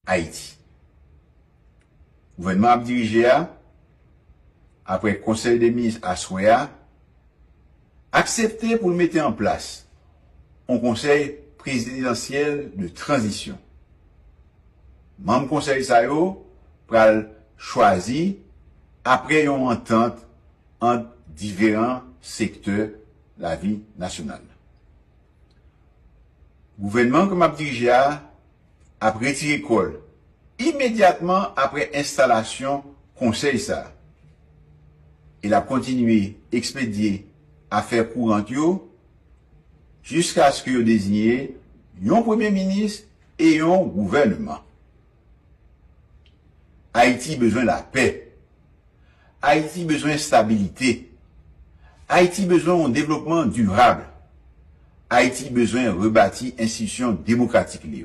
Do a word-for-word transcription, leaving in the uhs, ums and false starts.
Ayiti. Gouvènman ap dirije a, apre Konsèy de Minis aswè a, aksepte pou l mete an plas yon konsèy prezidansyèl de tranzisyon. Manm konsèy sa yo pral chwazi apre yon antant ant diferan sektè lavi nasyonal. Gouvènman ke m ap dirije a ap retire kò l imedyatman apre enstalasyon konsèy sa a. E l ap kontinye ekspedye afè kourant yo jiskaske yo deziye yon premye minis e yon gouvènman. Ayiti bezwen lapè. Ayiti bezwen estabilite. Ayiti bezwen yon devlopman dirab. Ayiti bezwen rebati enstitisyon demokratik li.